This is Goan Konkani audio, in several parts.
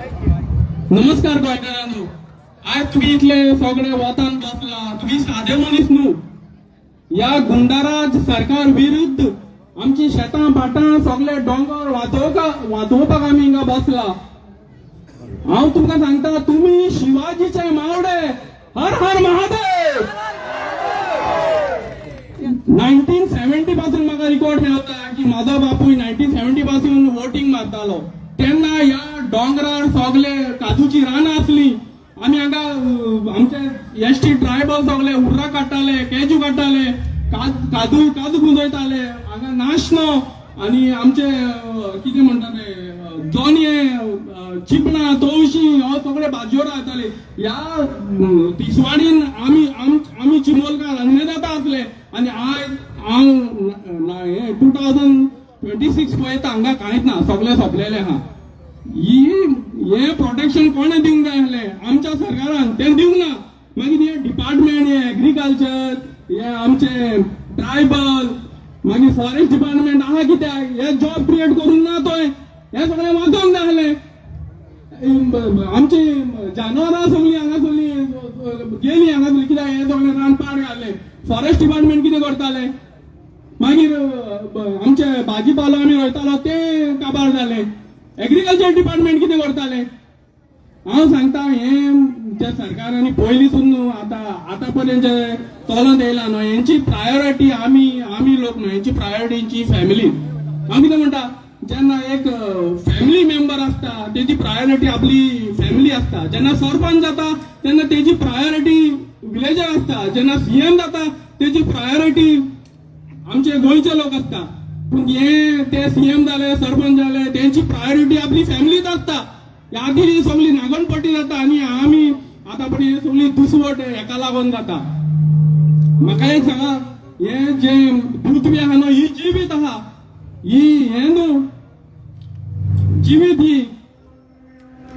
नमस्कार गोंयकारांनो. आयज तुमी इतले सगळे वतान बसला, तुमी सादे मनीस न्हू. ह्या गुंडाराज सरकार विरुद्ध आमची शेतां भाटां सगळे दोंगर वाजोवपाक आमी हिंगा बसला. हांव तुमकां सांगता, तुमी शिवाजीचे मावडे. हर हर महादेव. 1970 पासून म्हाका रिकॉर्ड मेळटा की म्हाजो बापूय 1970 पासून वोटींग मारतालो. तेन्ना ह्या दोंगरार सगळे काजूची रानां आसली. आमी हांगा आमचे एसटी ट्रायबल सगळे उर्रा काडटाले, केजू काडटाले, काजू काजू गुंजयताले. हांगा नाशणो आनी आमचे कितें म्हणटा ते जोनये, चिपणां, तवशीं हो सगळे भाजयो रावताले. ह्या तिसवाडीन आमी आमी चिमोलकार अन्नदाता आसले. आनी आयज हांव 2026 पळयता, हांगा कांयच ना, सगळें सोंपलेलें आहा. ही हे प्रोटेक्शन कोणें दिवंक जाय आसलें? आमच्या सरकारान तें दिवंक ना. मागीर हे डिपार्टमेंट, हे एग्रीकल्चर, हे आमचे ट्रायबल, मागीर फॉरेस्ट डिपार्टमेंट आहा कित्याक? हे जॉब क्रिएट करूंक ना थंय. हे सगळें वाचोंक जाय आसलें. आमची जानवरां सगळीं हांगासरली गेली हांगासरली कित्याक? हे सगळें रान पाड घालें. फॉरेस्ट डिपार्टमेंट कितें करताले? मागीर आमचे भाजीपालो आमी रोयतालो ते काबार जाले. एग्रीकल्चर डिपार्टमेंट कितें करताले? हांव सांगता, हें जे सरकारांनी पयलींसून आतां आतां पर्यंत जे चलत येयला न्हय, हेंची प्रायोरिटी आमी आमी लोक न्हय, हेंची प्रायोरिटी हेंची फॅमिली. हांव कितें म्हणटा, जेन्ना एक फॅमिली मेंबर आसता तेजी प्रायोरिटी आपली फॅमिली आसता. जेन्ना सरपंच जाता तेन्ना तेजी प्रायोरिटी विलेजर आसता. जेन्ना सीएम जाता तेजी प्रायोरिटी आमचे गोंयचे लोक आसता. पूण हे ते सीएम जाले, सरपंच जाले, तेंची प्रायोरिटी आपली फॅमिलीच आसता. आदी सगळी नागणपट्टी जाता आनी आमी आतां पळय सगळी दुसवट हेका लागून जाता. म्हाका एक सांगा, हे जे पृथ्वी आहा न्हू, ही जिवीत आहा, ही हें न्हू, जिवीत ही.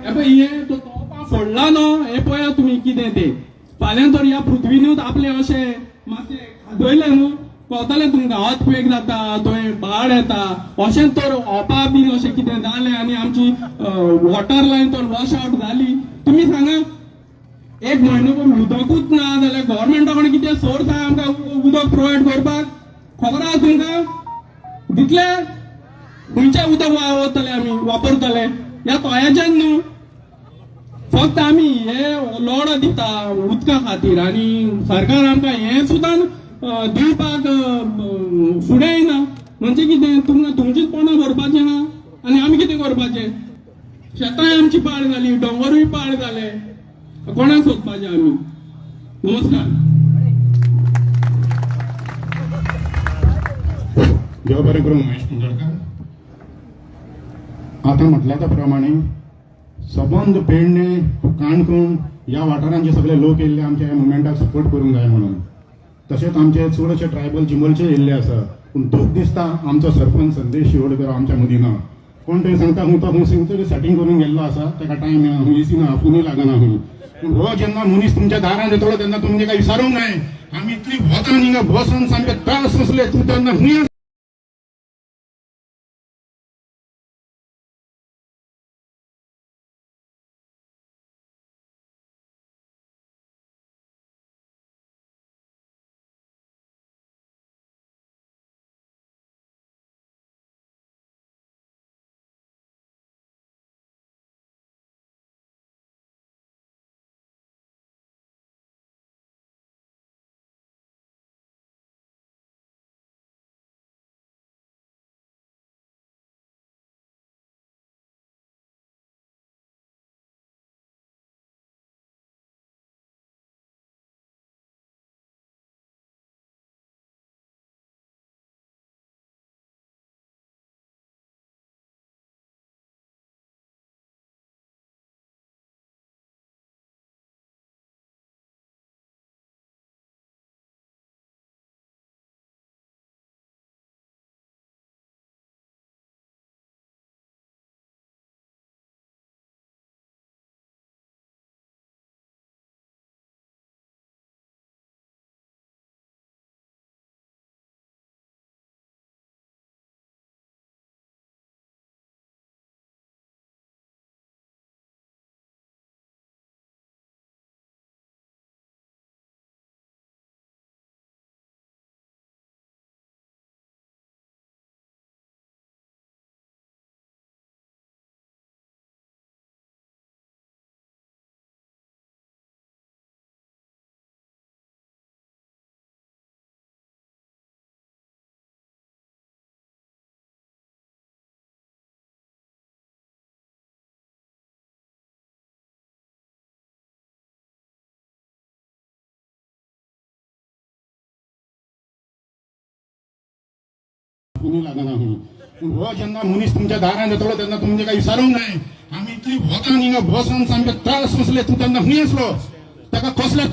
हे पळय, हे तो तोपां फोडला न्हू, हे पळया तुमी कितें तें. फाल्यां तर ह्या पृथ्वीनूच आपलें अशें मातशें खाजयलें न्हू, कळटलें तुमकां. अर्थक्वेक जाता, थंय बाड येता. अशें तर ओपा बीन अशें कितें जालें आनी आमची वॉटर लायन तर वॉश आवट जाली, तुमी सांगा, एक म्हयनो उदकूच ना जाल्यार गव्हर्मेंटा कडेन कितें सोर्स आहा आमकां उदक प्रोवायड करपाक? खबर आहा तुमकां? दितले? खंयचें उदक वतले आमी वापरतले? ह्या तोयाच्यान न्हू. फक्त आमी हे लढो दिता उदका खातीर आनी सरकार आमकां हें सुद्दां दिवपाक फुडें येना. म्हणजे कितें, तुमकां तुमचीच पोणां भरपाचें आहा आनी आमी कितें करपाचें? शेतांय आमची पाड जाली, दोंगरूय पाड जाले. कोणाक सोदपाचें आमी? नमस्कार. देव बरें करूं. महेश कुंजळकर. आतां म्हटल्या त्या प्रमाणे सबंद पेडणे, काणकोण ह्या वाठारांत जे सगळे लोक येयल्ले आमच्या ह्या मुवमेंटाक सपोर्ट करूंक जाय म्हणून, तशेंच आमचे चडशे ट्रायबल चिंबलचे येयल्ले आसा. पूण दूख दिसता, आमचो सरपंच संदेश शिरोडकर आमच्या मदीं ना. कोण तरी सांगता हूं तो हूं तरी सेटींग करून गेल्लो आसा, ताका टायम मेळना, हूं येसी ना, फोनूय लागना हूं. पूण हो जेन्ना मनीस तुमच्या दारांत येतलो तेन्ना तुमी ताका विचारूंक जाय, आमी इतली वतान हिंगा बसून सामके त्रास सोंसले, तूं तेन्ना हूंय फोनूय लागना खंय. पूण हो जेन्ना मनीस तुमच्या दारान येतलो तेन्ना तुमचे काय विचारूंक जाय. आमी इतली वतान हिंगा बसून सामके त्रास सोंसले. तूं तेन्ना खंय आसलो? ताका कसले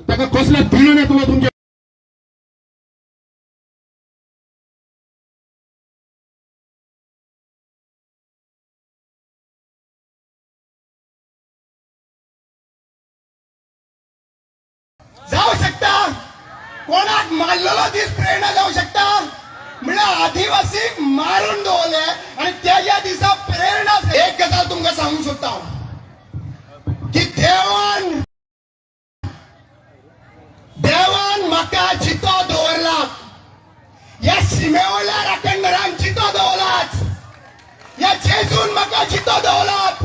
ताका कसल्या धिणान येतलो तुमच्या? जाऊ शकता? कोणाक मारलेलो दीस प्रेरणा जावं शकता? म्हणल्यार आदिवासी मारून दवरले आनी त्याच्या दिसा प्रेरणा. एक गजाल तुमकां सांगूंक सोदता हांव की देवान देवान म्हाका जितो दवरला, ह्या शिमे वयल्या राखणदारान जितो दवरलाच, ह्या जेजून म्हाका जितो दवरलात,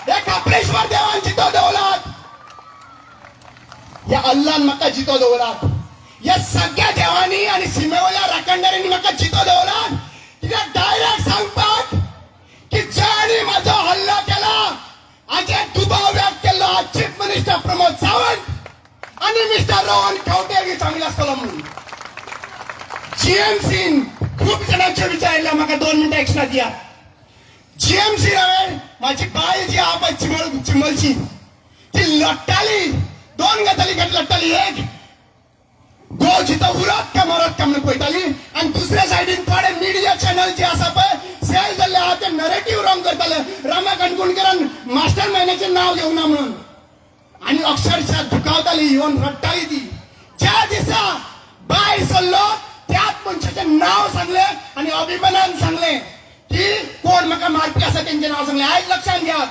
ह्या खाप्रेश्वर देवान जितो दवरलात, ह्या अल्लान म्हाका जितो दवरलात, ह्या सगळ्या देवांनी आनी शिमेवयल्या राखणदारांनी म्हाका जितो दवरलात. कित्याक डायरेक्ट सांगपाक की ज्यांनी म्हाजो हल्लो केला हाचेर दुबाव व्यक्त केल्लो चीफ मिनिस्टर प्रमोद सावंत आनी मिस्टर रोहन खंवटे बी चांगले आसतलो म्हणून. जीएमसीन खूब जाणांचे विचारले. म्हाका 2 मिनटां एक्स्ट्रा दिया. जीएमसी हांवें म्हाजी बायल जी आहा पळय चिमल चिमलची, ती लडटाली. दोन गजाली खातीर लडटाली. एक, गोव जितो उरत काय मरत काय म्हणून पळयताली आनी दुसऱ्या सायडीन थोडे मिडिया चॅनल जे आसा पळय सेल जाल्ले आहा, ते नरेटीव रॉंग करताले, रामा काणकोणकरान मास्टर मायंडाचें नांव घेवना म्हणून. आनी अक्षरशः दुखावताली, येवन रडटाली ती. ज्या दिसा भायर सरलो त्याच मनशाचें नांव सांगलें आनी अभिमानान सांगलें की कोण म्हाका मारपी आसा तेंचें नांव सांगलें. आयज लक्षात घेयात,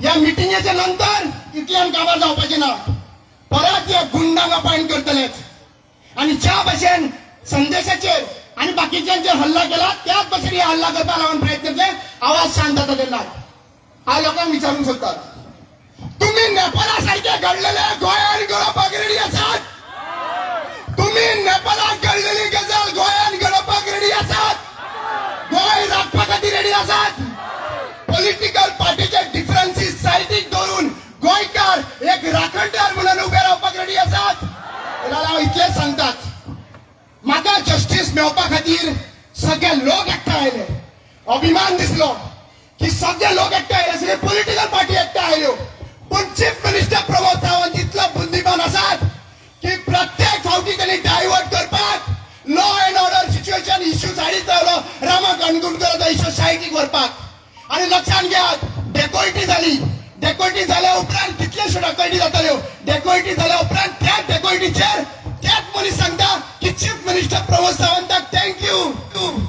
ह्या मिटिंगेच्या नंतर इतल्यान काबार जावपाचें ना. परत हे गुंडांक अपॉयंट करतलेच आनी ज्या भशेन संदेशाचेर आनी बाकीच्यांचेर हल्ला केला त्याच भशेन हे हल्ला करपाक लागून प्रयत्न करतले. आवाज शांत जाता तेन्ना हांव लोकांक विचारूंक सोदतात, तुम्ही नेपाळा सारखे घडलेले गोंयान घडोवपाक रेडी आसात? तुम्ही नेपाळात घडलेली गजाल गोंयान घडोवपाक रेडी आसात? गोंय राखपा खातीर रेडी आसात? पॉलिटिकल पार्टीचे डिफरन्सीस सायडीक दवरून गोंयकार एक राखणदार म्हणून उबे रावपाक रेडी आसात? जाल्यार हांव इतलेंच सांगतात, म्हाका जस्टीस मेळपा खातीर सगळे लोक एकठांय आयले. अभिमान दिसलो की सगळे लोक एकठांय आयले, सगळे पॉलिटिकल पार्टी एकठांय आयल्यो. पूण चीफ मिनिस्टर प्रमोद सावंत इतलो बुद्धिमान आसात की प्रत्येक फावटी त्यांनी डायवर्ट करपाक law and order situation issue सायडीक दवरलो, रामा काणकोणकराचो इश्यू सायडीक व्हरपाक. आनी लक्षात घेयात, डेकोयटी जाली. डेकोयटी जाल्या उपरांत कितल्योश्यो डेकोयटी जाताल्यो. डेकोयटी जाल्या उपरांत त्याच डेकोयटीचेर त्याच मनीस सांगता की चीफ मिनिस्टर प्रमोद सावंताक thank you.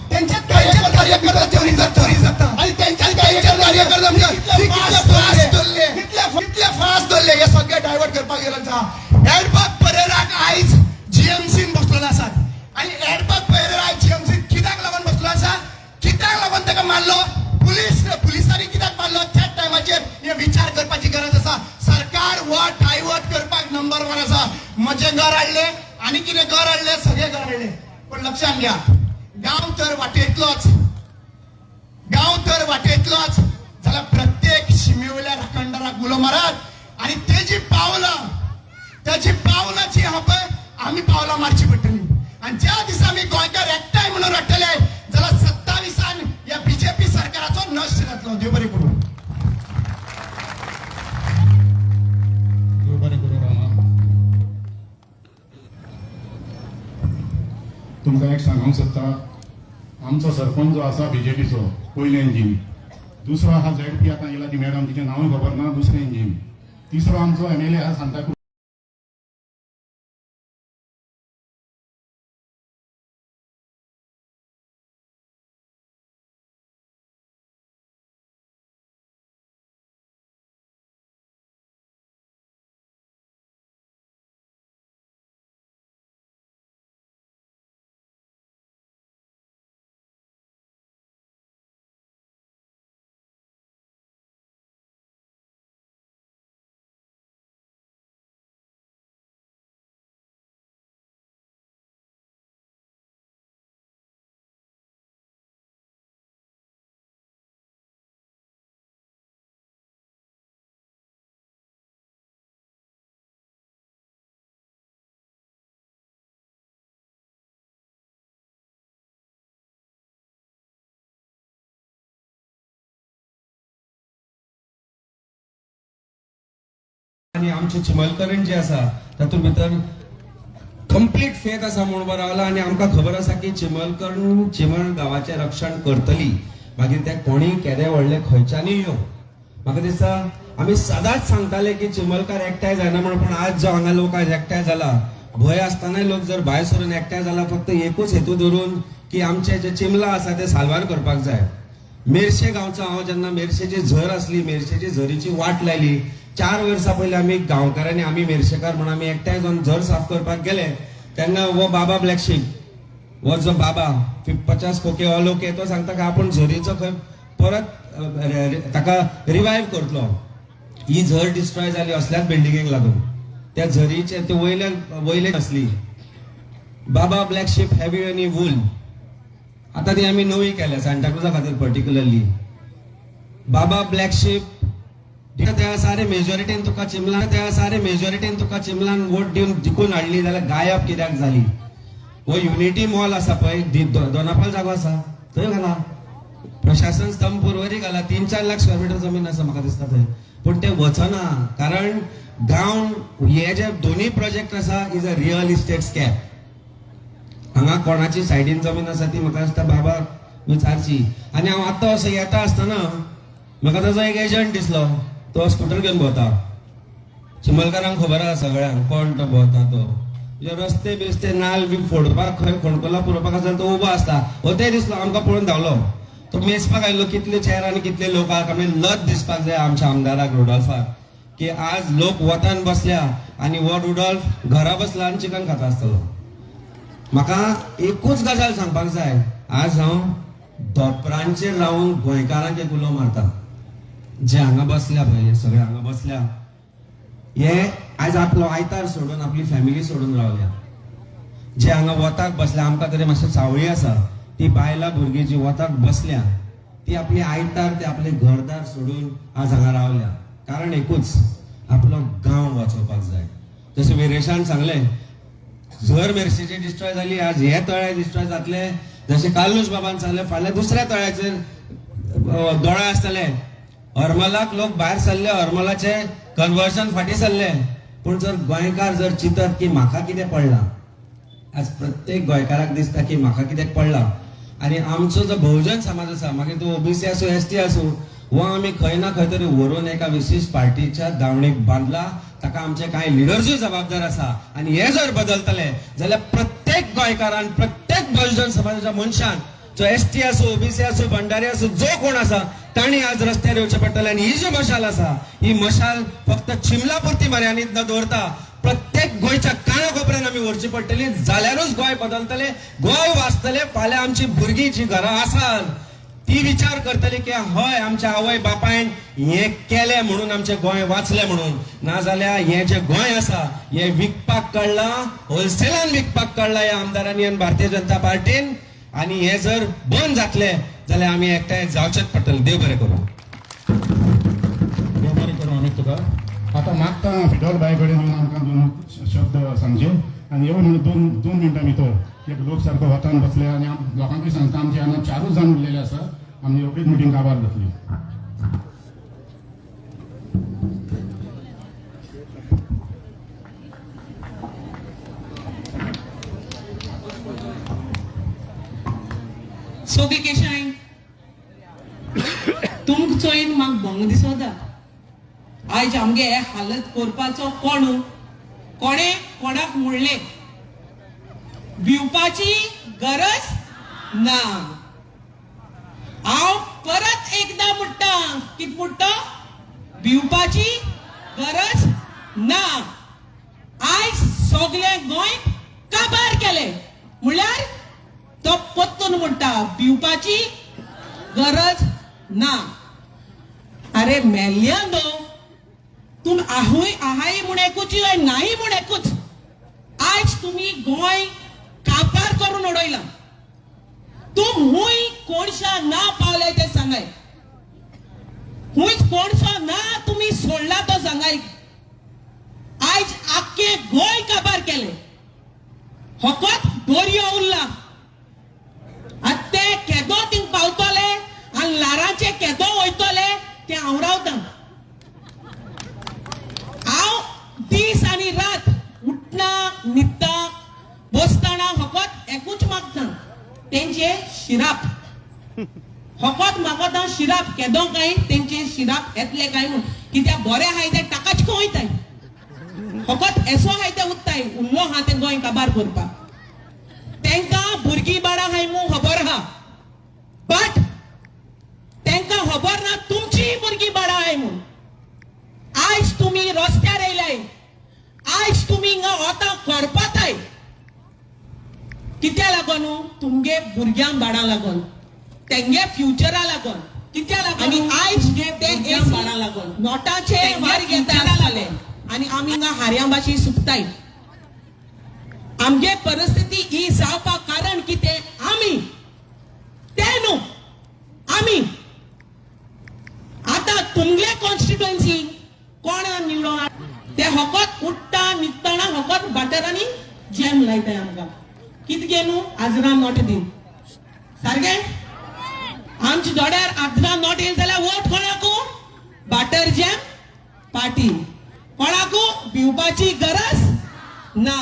त्यांच्याच कार्यकर्ता चोरी चोरी जाता आणि त्यांच्याच कार्यकर्ता कितले फास्ट धरले, कितले कितले फास्ट धरले, हे सगळे डायवर्ट करपाक गेलो आसा. एडबर्ग परेराक आयज जीएमसीन बसलेलो आसात आणि एडबर्ग परेरा आयज जीएमसीन कित्याक लागून बसलो आसा, कित्याक लागून ताका मारलो, पुलिसांनी कित्याक मारलो त्याच टायमाचेर, हे विचार करपाची गरज आसा. सरकार हो डायवर्ट करपाक नंबर वन आसा. म्हजें घर हाडलें आनी कितें घर हाडलें, सगळें घर हाडलें. पण लक्षात घ्या, गांव तर वाटेंतलोच, गांव तर वाटेंतलोच जाल्यार प्रत्येक शिमे वयल्या राखणदाराक उलो मारात आनी तेजी पावलां जी आहा पळय, आमी पावलां मारची पडटली. आनी ज्या दिसा आमी गोंयकार एकठांय म्हणून रडटले जाल्यार 27 ह्या बीजेपी सरकाराचो नश्ट जातलो. देव बरें करूं. देव बरें करूं रामा. तुमकां एक सांगूंक सोदता, आमचो सरपंच जो आसा बीजेपीचो पयलें इंजीन, दुसरो आहा झेडपी, आतां येयला ती मॅडम, तिचें नांवूय खबर ना, दुसरें इंजीन, तिसरो आमचो एमएलए आहा सांताक्रूज. आनी आमचे चिमलकरण जे आसा तातूंत भितर कंप्लीट फेथ आसा म्हूण उबो रावला आनी आमकां खबर आसा की चिमलकरण चिमल गांवाचें रक्षण करतली. मागीर ते कोणीय केदे व्हडले खंयच्यानूय येवं. म्हाका दिसता आमी सदांच सांगताले की चिमलकार एकठांय जायना म्हूण, पूण आज जो हांगा लोक आज एकठांय जाला, भंय आसतनाय लोक जर भायर सरून एकठांय जाला फक्त एकूच हेतू धरून की आमचे जे चिमला आसा ते साल्वार करपाक जाय. मेरशे गांवचो हांव जेन्ना मेरशेची झर आसली, मेरशेची झरीची वाट लायली 4 वर्सां पयलीं, आमी गांवकारांनी आमी मेरशेकार म्हणून आमी एकठांय जावन झर साफ करपाक गेले तेन्ना हो बाबा ब्लॅकशीप, हो जो बाबा 50 खोके हो लोक, तो सांगता की आपूण झरीचो खंय परत ताका रिवायव करतलो. ही झर डिस्ट्रॉय जाली असल्याच बिल्डिंगेक लागून, त्या झरीचे ते वयल्या वयले आसली. बाबा ब्लॅकशीप हेवी आनी वूल आता ती आमी नवी केल्या सांताक्रुजा खातीर पर्टिक्युलरली. बाबा ब्लॅकशीप त्या सारे मेजॉरिटीन तुका चिमलान, त्या सारे मेजॉरिटीन तुका चिमलान वोट दिवन जिखून हाडली जाल्यार गायब कित्याक जाली? हो युनिटी मॉल आसा पळय, दोनापाल जागो आसा थंय घाला, प्रशासन स्तंभ पुर्वरी घाला, 3-4 लाख स्क्वेअर मिटर जमीन आसा म्हाका दिसता थंय, पूण ते वचना कारण गांव हे जे दोन्ही प्रोजेक्ट आसा is a real estate scam. हांगा कोणाची सायडीन जमीन आसा ती म्हाका दिसता बाबा विचारची. आनी हांव आतां असो येता आसतना म्हाका ताजो एक एजंट दिसलो, तो स्कुटर घेवन भोंवता. चिमलकारांक खबर आसा सगळ्यांक कोण तो भोंवता तो, म्हणजे रस्ते बिस्ते नाल बी फोडपाक खंय खणकोला पुरोवपाक आसा तो उबो आसता. हो ते दिसलो आमकां पळोवन धांवलो, तो मेजपाक आयलो कितले चेर आनी कितले लोकांक. आमी लज दिसपाक जाय आमच्या आमदाराक रुडॉल्फाक की आज लोक वतान बसल्या आनी हो रुडॉल्फ घरा बसला आनी चिकन खाता आसतलो. म्हाका एकूच गजाल सांगपाक जाय, आज हांव धोपरांचेर रावन गोंयकारांक एक उलो मारता, जे हांगा बसल्या पळय, हे सगळे हांगा बसल्या, हे आयज आपलो आयतार सोडून आपली फॅमिली सोडून रावल्या, जे हांगा वताक बसल्या, आमकां तरी मातशें सावळी आसा, ती बायलां भुरगीं जी वताक बसल्या ती आपली आयतार ते आपले घरदार सोडून आज हांगा रावल्या, कारण एकूच, आपलो गांव वाचोवपाक जाय. जशें विरेशान सांगलें, झर मेरशेची डिस्ट्रॉय जाली, आज हे तळे डिस्ट्रॉय जातले, जशें कार्लूस बाबान सांगलें फाल्यां दुसऱ्या तळ्याचेर दोळे आसतले. हरमलाक लोक भायर सरले, हरमलाचे कन्वर्जन फाटीं सरले, पूण जर गोंयकार जर चिंतत की म्हाका कितें पडलां, आज प्रत्येक गोंयकाराक दिसता की म्हाका कितें पडलां. आनी आमचो जो बहुजन समाज आसा, मागीर तो ओबीसी आसूं एसटी आसूं, हो आमी खंय ना खंय तरी व्हरून एका विशिश्ट पार्टीच्या दावणीक बांदला, ताका आमचे कांय लिडर्सूय जबाबदार आसा. आनी हे जर बदलतले जाल्यार प्रत्येक गोंयकारान, प्रत्येक बहुजन समाजाच्या मनशान, जो एसटी आसूं ओबीसी आसूं भंडारी आसूं जो कोण आसा, तांणी आज रस्त्यार येवचें पडटलें. आनी ही जी मशाल आसा ही मशाल फक्त चिमला पुरती मर्यादीत न दवरता प्रत्येक गोंयच्या काना कोपऱ्यान आमी व्हरची पडटली, जाल्यारूच गोंय बदलतले, गोंय वाचतले. फाल्यां आमची भुरगीं जी घरां आसात ती विचार करतली की हय आमच्या आवय बापायन हें केलें म्हणून आमचें गोंय वाचलें म्हणून, नाजाल्यार हें जें गोंय आसा हें विकपाक काडलां, होलसेलान विकपाक काडलां ह्या आमदारांनी आनी भारतीय जनता पार्टीन. आनी हें जर बंद जातलें जाल्यार आमी एकठांय जावचेंच पडटलें. देव बरें करूं. देव बरें करूं आमी तुका. आतां मागता फिडोल बाय कडेन येवन आमकां दोन शब्द सांगचे आनी येवन म्हणून दोन मिनटां भितर एक लोक सारको वतान बसले आनी लोकांकूय सांगता आमचे हांगा 4 जाण उरलेले आसा, आमी रोखडीच मिटींग काबार जातली. सगळी केशाय तुमकां चोयन म्हाका भंग दिसता. आयज आमगे हे हालत करपाचो कोण? कोणे कोणाक म्हणलें भिवपाची गरज ना. हांव परत एकदा म्हणटा, कित म्हणटा? भिवपाची गरज ना. आयज सगळें गोंय काबार केलें म्हणल्यार तो परतून म्हणटा भिवपाची गरज ना. अरे मेल्ल्यान दो तुम आहूय आहाय म्हूण एकूच नाही म्हूण एकूच. आयज तुमी गोंय काबार करून उडयलां. तुम हुंय कोणशा ना पावले ते सांगाय, हुंयच कोणसो ना तुमी सोडला तो सांगाय. आयज आख्खे गोंय काबार केले, फकत दर्यो उरला. आनी ते केदो थिंग पावतले आनी लारांचे केदो वयतले ते हांव रावतां. हांव दीस आनी रात उठना न्हिदता बसतना फकत एकूच मागता, तेंचे शिराप. फकत मागता शिराप केदो काय तेंचे शिराप येतले काय म्हूण. कित्याक बरें आहाय ते टाकाच खंय वयताय, फकत एसो आहाय ते उत्ताय उरलो आहा ते गोंय काबार करपाक. तेंकां भुरगीं बाळां आहाय म्हूण खबर आहा, बट तेंकां खबर ना तुमची भुरगीं बाळां आहाय म्हूण. आयज तुमी रस्त्यार येयलाय, आयज तुमी हिंगा वता करपाताय कित्या लागून? तुमगे भुरग्यांक बाळां लागून, तेंगे फ्युचरा लागून. कित्या लागून? आनी आयज ते बाळां लागून नोटाचे वार घेता जाले आनी आमी हिंगा हारयां भाशी सुकताय. आमगे परिस्थिती ही जावपाक कारण कितें? आमी ते न्हू, आमी. आतां तुमगे कॉन्स्टिट्युएन्सी कोण निवडोन ते फकत उठ्ठा न्हिदतना फकत बटर आनी जॅम लायताय आमकां. कितें गे न्हू आजरा नोट दी सारकें. आमच्या दोड्यार आजरा नोट येयली जाल्यार वोट कोणाकू? Butter jam party. कोणाकू भिवपाची गरज ना.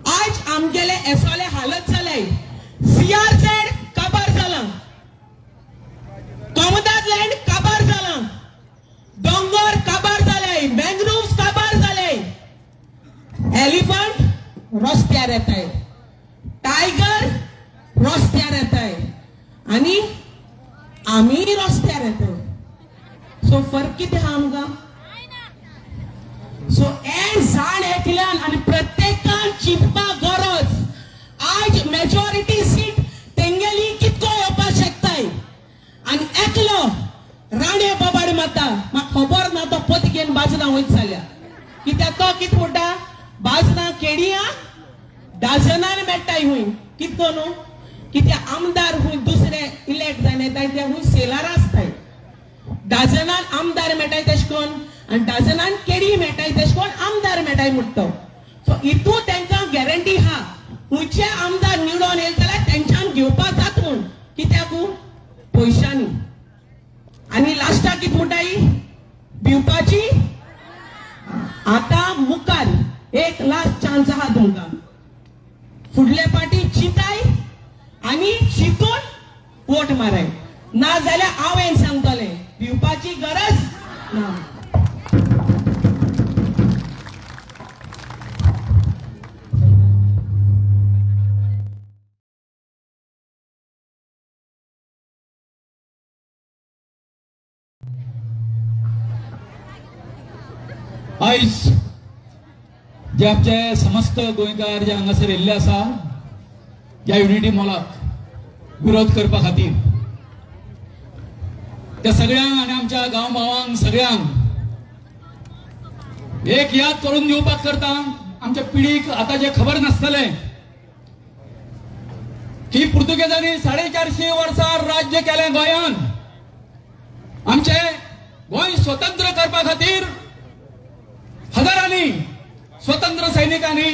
आज आमगेले एसोले हालत जाले, सीआरझेड काबार जाला, कोमदाद लँड काबार जाला, दोंगर काबार जाले, मँग्रोव्स काबार जाले, एलिफंट रस्त्यार येताय, टायगर रस्त्यार येताय आनी आमी रस्त्यार येताय. सो फरक कितें आहा आमकां? सो हे जाण एकल्यान आनी प्रत्येकान चिंतपाक गरज. आयज मेजॉरिटी सीट तेंगेली कितको येवपाक शकताय आनी एकलो राणे बाबाड माता म्हाका खबर ना तो पत घेवन बाजना वयत जाल्यार कित्याक तो कितें म्हणटा बाजना केडिया डजनान मेळटाय हुंय. कितको न्हू कित्याक आमदार हुंय दुसरे इलेक्ट जायना येताय ते हुंय सेलार आसताय. डजनान आमदार मेळटाय तेश कोन आनी डजनान केडी मेळटाय तेश कोन आमदार मेळटाय म्हणटा. सो हितू तेंकां गॅरंटी आहा खंयचे आमदार निवडून येयले जाल्यार तेंच्यान घेवपाक जाता म्हूण. कित्याक? पयशांनी. आनी लास्टाक कितें म्हणटाय? भिवपाची. आतां मुखार एक लास्ट चान्स आहा तुमकां. फुडले पाटी चिंताय आनी चिंतून वोट माराय, ना जाल्यार हांव सांगतलें भिवपाची गरज ना. आयज जे आमचे समस्त गोंयकार जे हांगासर येयल्ले आसा ह्या युनिटी मॉलाक विरोध करपा खातीर, त्या सगळ्यांक आनी आमच्या गांव भावांक सगळ्यांक एक याद करून दिवपाक करता. आमच्या पिढीक आतां जे खबर नासतलें की पुर्तुगेजांनी 450 वर्सां राज्य केलें गोंयान. आमचे गोंय स्वतंत्र करपा खातीर हजारांनी स्वतंत्र सैनिकांनी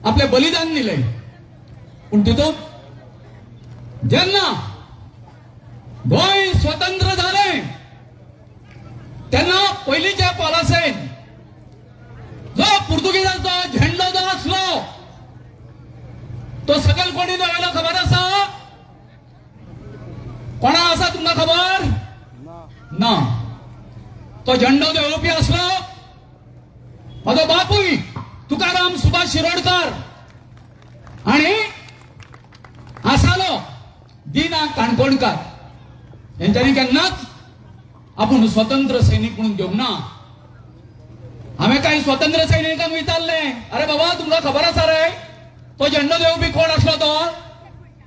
आपले बलिदान दिले. पूण तितून जेन्ना गोंय स्वतंत्र झाले तेन्ना पयलींच्या पॉलिसीन जो पुर्तुगेजांचो झेंडो जो आसलो तो सकयल कोणी दवरलो खबर आसा? आसा तुमकां खबर ना. तो झेंडो देंवोवपी आसलो म्हजो बापूय तुकाराम सुभाष शिरोडकर आणि आसालो दिना काणकोणकार. हेंच्यांनी केन्नाच आपूण स्वतंत्र सैनीक म्हणून घेवंक ना. हांवें काही स्वतंत्र सैनिकांक विचारलें, अरे बाबा तुमकां खबर आसा रे तो झेंडो देंवपी कोण आसलो तो?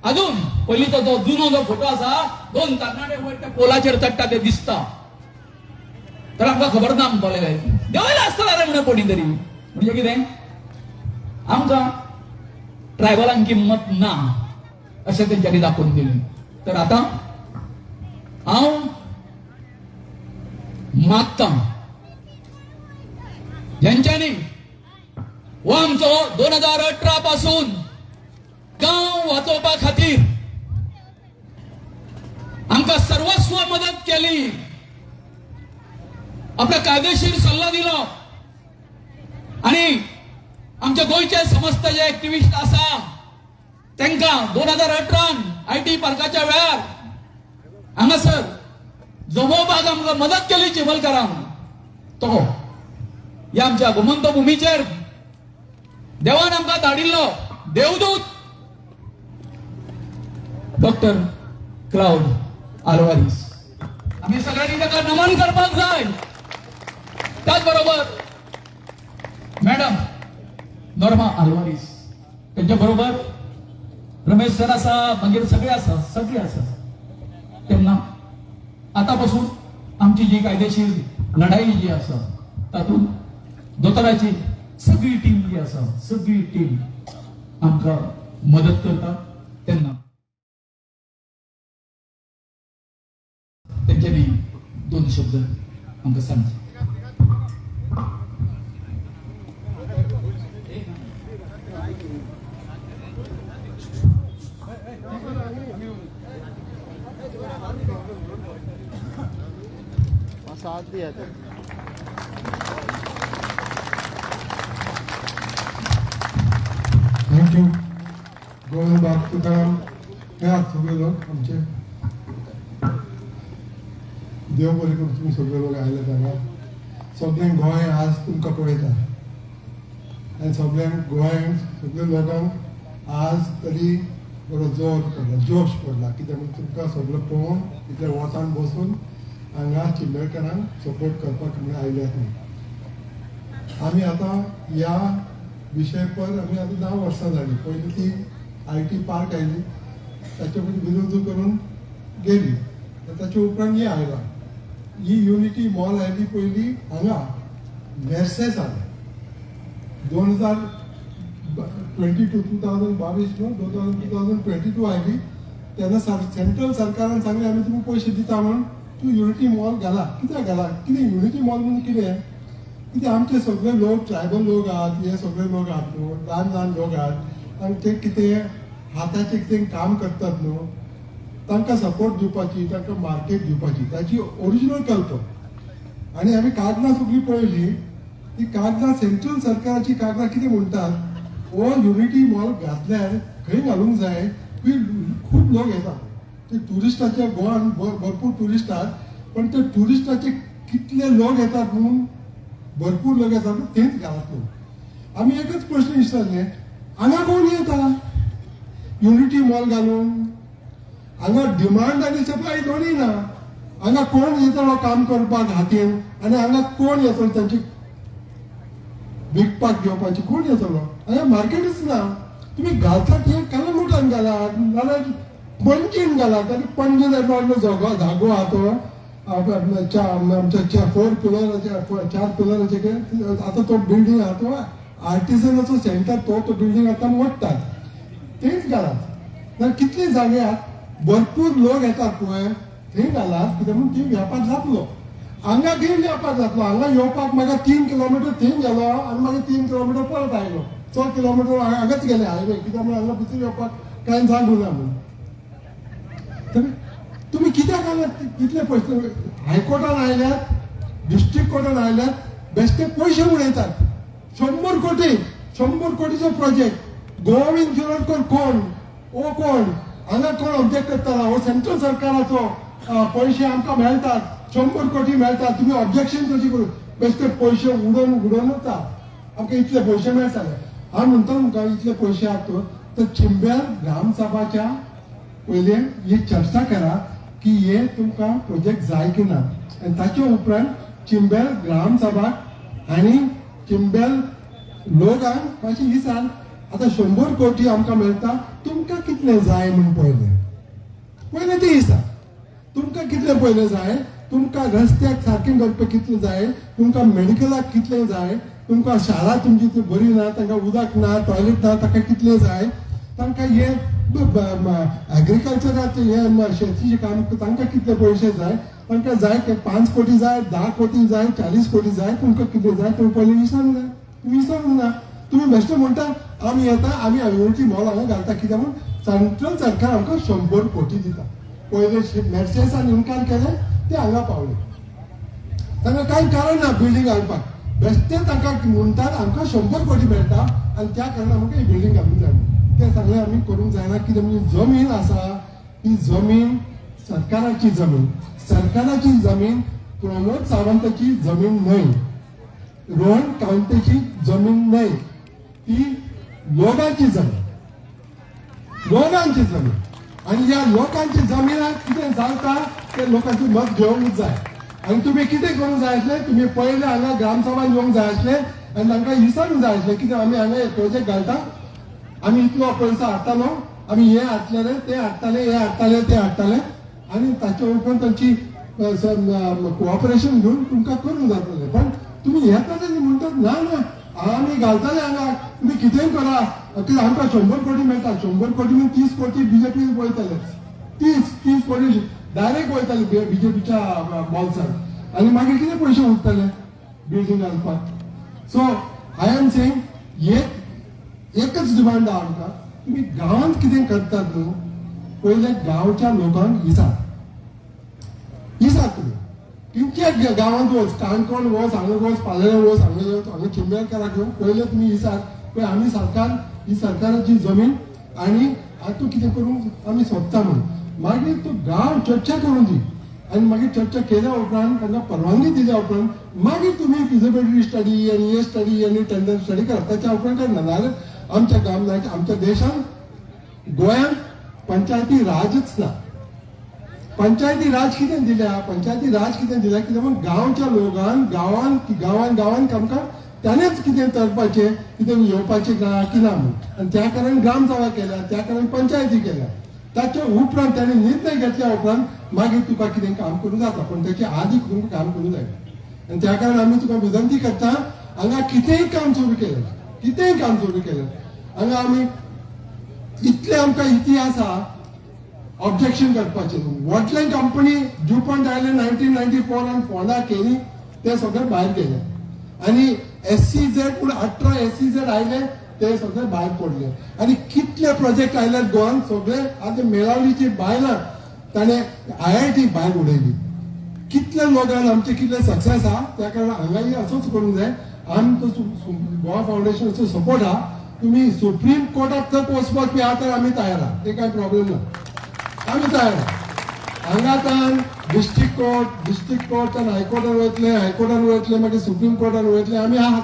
अजून पयलींचो जो जुनो जो फोटो आसा, दोन तरणाटे वयर त्या पोलाचेर चडटा ते दिसता. तर आमकां खबर ना म्हणपाले काय देंवयला आसतला रे म्हणून कोणी तरी. म्हणजे कितें, आमकां ट्रायबलांक किंमत ना अशें तेंच्यांनी दाखोवन दिलें. तर आतां हांव मागतां ज्यांच्यांनी हो आमचो 2018 पासून गांव वाचोवपा खातीर आमकां सर्वस्व मदत केली, आपला कायदेशीर सल्लो दिलो आणि आमच्या गोंयचे समस्त जे एक्टिविस्ट आसा तांकां 2018 IT पार्काच्या वेळार हांगासर जमोवपाक आमकां मदत केली चिमलकारांक, तो ह्या आमच्या गोमंत भुमीचेर देवान आमकां धाडिल्लो देवदूत डॉक्टर क्लाउड आल्वारीस, आमी सगळ्यांनी ताका नमन करपाक जाय. त्याच बरोबर मॅडम नोर्मा आल्वारीस, त्यांच्या बरोबर रमेश सर आसा, मागीर सगळे आसा, सगळे आसा. तेन्ना आतां पासून आमची जी कायदेशीर लढाई जी आसा तातूंत दोतोराची सगळी टीम जी आसा, सगळी टीम आमकां मदत करता. तेन्ना तेंच्यांनी दोन शब्द आमकां सांगचे. साथ दिया था. Thank you Govind बाब तुकाराम. मेळात सगळे लोक आमचे. देव बरें करूं. तुमी सगळे लोक आयले हांगा. सगळें गोंय आज तुमकां पळयता आनी सगळ्यांक गोंयांक सगळे लोकांक आज तरी बरो जोर पडला, जोश पडला. कित्याक म्हणून तुमकां सगळें पळोवन इतल्या वतान बसून हांगा चिंबलकारांक सपोर्ट करपाक म्हणून आयल्यात न्ही. आमी आतां ह्या विशय पर आमी आतां 10 वर्सां जालीं. पयलीं ती IT park आयली, ताचे पयलीं विरोध करून गेली. ताचे उपरांत हें आयलां, ही युनिटी मॉल आयली. पयलीं हांगा मेर्सेसान 2022, 2022 न्हू, 2022 आयली. तेन्ना सेंट्रल सरकारान सांगलें, आमी तुमकां पयशे दिता म्हणून तूं युनिटी मॉल घाला. कित्याक घाला? कितें युनिटी मॉल म्हणून कितें? कितें आमचे सगळे लोक ट्रायबल लोक आहात, हे सगळे लोक आहात न्हू, ल्हान ल्हान लोक आहात आनी ते कितें हाताचें कितें काम करतात न्हू, तांकां सपोर्ट दिवपाची, तांकां मार्केट दिवपाची ताची ओरिजिनल कल्पना. आनी आमी कागदां सगळीं पळयली. ती कागदां सेंट्रल सरकाराची कागदां कितें म्हणटात, हो युनिटी मॉल घातल्यार खंय घालूंक जाय की खूब लोक येतात. ते ट्युरिस्टाचे गोवान भरपूर ट्युरिस्ट आहात, पण ते ट्युरिस्टाचे कितले लोक येतात म्हणून भरपूर लोक येतात तेच घालात न्हू. आमी एकच प्रश्न विचारले, हांगा कोण येता युनिटी मॉल घालून? हांगा डिमांड आनी सप्लाय दोनूय ना. हांगा कोण येतलो काम करपाक हातीन आनी हांगा कोण येतलो तांची विकपाक घेवपाची? कोण येतलो? हांगा मार्केटच ना. तुमी घालतात ते कलंगूटान घालात नाल्यार पणजेन घालात. आनी पणजे जागो जागो आहा तो आमच्या फोर पिलराचे, चार पिलराचे आतां तो बिल्डींग आहा तो आर्टिजनाचो सेंटर, तो तो बिल्डींग आतां मोडटात, तेच घालात. नाल्यार कितले जागे आहात, भरपूर लोक येतात पळय, थंय घालात. कित्याक म्हणून थंय व्यापार जातलो. हांगा खंय व्यापार जातलो? हांगा येवपाक म्हाका 3 किलोमिटर थंय गेलो आनी मागीर 3 किलोमिटर परत आयलो. 100 किलोमिटर हांगाच गेले हायवे. कित्याक म्हणून हांगा भितर येवपाक कांय जागो ना म्हणून. तुमी कित्याक हांगा इतले पयशे हायकोर्टान आयल्यात, डिस्ट्रिक्ट कोर्टान आयल्यात, बेश्टे पयशे उडयतात. 100 कोटी, 100 कोटीचो प्रोजेक्ट. गोविंद शिरोडकर कोण? ओ कोण हांगा कोण ऑब्जेक्ट करताला? हो सेंट्रल सरकाराचो पयशे आमकां मेळटात, 100 कोटी मेळटात, तुमी ऑब्जेक्शन कशी करू? बेश्टे पयशे उडोवन उडोवन वता, आमकां इतले पयशे मेळटाले. हांव म्हणटा तुमकां इतले पयशे आहात तर चिंबेल ग्रामसभाच्या पयले ही चर्चा करा की हे तुमकां प्रोजेक्ट जाय की ना, आनी ताचे उपरांत चिंबेल ग्रामसभाक आनी चिंबेल लोकांक मातशें विचार, आतां 100 कोटी आमकां मेळटा, तुमकां कितले जाय म्हूण पयलें पयलें तें विचार, तुमकां कितले पयलें जाय, तुमकां रस्त्याक सारकें करपाक कितलें जाय, तुमकां मेडिकलाक कितलें जाय, तुमकां शाळा तुमची ती बरी ना, तांकां उदक ना, टॉयलेट ना, ताका कितलें जाय, तांकां हे एग्रीकल्चराचें हे शेतीचें काम तांकां कितले पयशे जाय, तांकां जाय ते 5 कोटी जाय, 10 कोटी जाय, 40 कोटी जाय, तुमकां कितें जाय तुमी पयलीं विचारूंक जाय. तुमी विचारूंक ना, तुमी बेश्टे म्हणटा आमी येता, आमी युनिटी मॉल हांगा घालता, कित्याक म्हूण सेंट्रल सरकार आमकां 100 कोटी दिता. पयले मॅर्सेसान इन्कार केले ते हांगा पावले, तांकां कांय कारण ना बिल्डींग घालपाक, बेश्टे तांकां म्हणटात आमकां 100 कोटी मेळटा आनी त्या कारणान आमकां ही बिल्डींग घालूंक जाय. तें सगळें आमी करूंक जायना, कित्याक म्हणजे जमीन आसा ती जमीन सरकाराची जमीन, सरकाराची जमीन प्रमोद सावंताची जमीन न्हय, रोहन कावंतेची जमीन न्हय, ती लोकांची जमीन, लोकांची जमीन. आनी ह्या लोकांची जमिनाक कितें जाता तें लोकांचें मत घेवंक जाय. आनी तुमी कितें करूंक जाय आसलें, तुमी पयलें हांगा ग्रामसभा येवंक जाय आसलें आनी तांकां विचारूंक जाय आसलें कितें आमी हांगा हे प्रोजेक्ट घालता, आमी इतलो पयसो हाडटालो, आमी हें हाडटले तें हाडटाले, हें हाडटाले तें हाडटाले, आनी ताचे उपरांत तांची कोऑपरेशन घेवन तुमकां करूंक जातलें. पण तुमी येतात आनी म्हणटात ना ना आमी घालतले हांगा, तुमी कितेंय करा, कित्याक आमकां 100 कोटी मेळटा. 100 कोटी म्हणजे 30 कोटी बीजेपी वयतले, 30 कोटी डायरेक्ट वयतले बीजेपीच्या बॉल्सान, आनी मागीर कितें पयशे उरतले बिल्डींग घालपाक. सो I am saying एकच डिमांड आहा आमकां, तुमी गांवांत कितें करतात न्हू, पयले गांवच्या लोकांक विचार, विचार तुमी तुमच्या गांवांत वच, काणकोण वच, हांगा वच, पालयें वच, हांगा वच, हांगा चिंबेलकाराक घेवन पयले तुमी विचार, पळय आमी सरकार ही सरकाराची जमीन आनी आतां कितें करूंक आमी सोदता म्हूण. मागीर तूं गांव चर्चा करूंक दी, आनी मागीर चर्चा केल्या उपरांत तांकां परवानगी दिल्या उपरांत मागीर तुमी फिजिबिलिटी स्टडी आनी हे स्टडी आनी टेंडर स्टडी करा, ताच्या उपरांत करना. नाजाल्यार आमच्या गांवांत, आमच्या देशांत, गोंयांत पंचायती राजच ना. पंचायती राज कितें दिल्या, पंचायती राज कितें दिल्या, कित्याक म्हूण गांवच्या लोकान गांवान गांवान गांवान आमकां ताणेंच कितें तरपाचें, कितें येवपाचें की ना म्हूण. आनी त्या कारण ग्रामसभा केल्या, त्या कारण पंचायती केल्या. ताच्या उपरांत ताणें निर्णय घेतल्या उपरांत मागीर तुका कितें काम करूंक जाता, पूण ताचे आदी तुमकां काम करूंक जायना. आनी त्या कारण आमी तुका विनंती करता, हांगा कितेंय काम सुरू केलें, कितेंय काम सुरू केलें, हांगा आमी इतले आमकां इतिहास आहा ऑब्जेक्शन करपाचें. व्हडले कंपनी ड्युपॉन्ट आयले 1994 फोंडा केली, ते सगळे भायर गेले, आनी SEZ पूण 18 SEZ आयले ते सगळे भायर पडले. आनी कितले प्रोजेक्ट आयले गोवान सगळे आतां मेळावलीची बायलां ताणें IIT भायर उडयली. कितले लोकांक आमचे कितले सक्सेस आहा, त्या कारणान हांगाय असोच करूंक जाय. आमचो गोवा फावंडेशनाचो सपोर्ट आहा, तुमी सुप्रीम कोर्टात तक वचपाक बी आहा तर आमी तयार आहा, ते कांय प्रॉब्लेम ना, आमी तयार आहा. हांगाच्यान डिस्ट्रिक्ट कोर्ट, डिस्ट्रिक्ट कोर्टान हायकोर्टान वयतले, हायकोर्टान वयतले, मागीर सुप्रीम कोर्टान वयतले, आमी आहा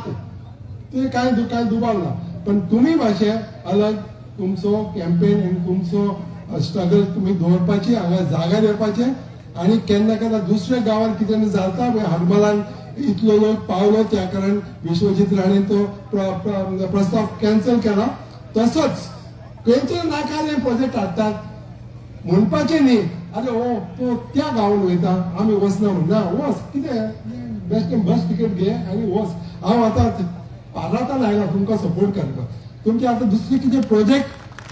ते कांय कांय दुबाव ना. पण तुमी मातशे अलग तुमचो कॅम्पेन आनी तुमचो स्ट्रगल तुमी दवरपाची, हांगा जाग्यार येवपाचें. आनी केन्ना केन्ना दुसऱ्या गांवांत कितें जाता पळय, हरमलान इतलो लोक पावलो, त्या कारण विश्वजीत राणे तो प्रस्ताव कॅन्सल केला. तसोच खंयचो नाका प्रोजेक्ट हाडटात म्हणपाचें न्ही, अरे हो तो त्या गांवान वयता आमी वचना म्हण ना, वच, कितें बेश्टें बस तिकेट घे आनी वच. हांव आतां पारातान आयला तुमकां सपोर्ट करपाक. तुमचे आतां दुसरे कितें प्रोजेक्ट,